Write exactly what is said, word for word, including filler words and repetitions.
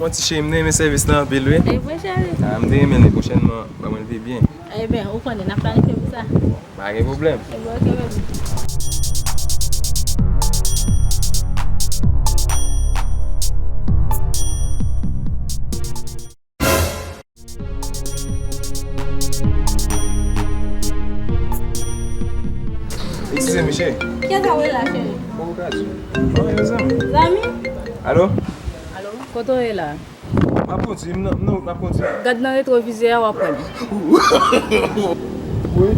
Bon, ti cheri, m te renmen sèvis la anpil, wi. E vre, cheri? Ah, m te renmen li. Pwochènman, ban mwen leve byen. Ebyen, ou konnen, n ap planifye pou sa. Pa gen pwoblèm. Ebyen, oke, baby. Eskize m, cheri. Kiyès sa w ye la, cheri? Bon, ou ka di. Bon, yo, zanmi. Zanmi? Alo? Alo, kote w ye la? M ap kondi, m nan, m nan wout, m ap kondi. Gad nan retwovizè a, w ap wè m. Wi,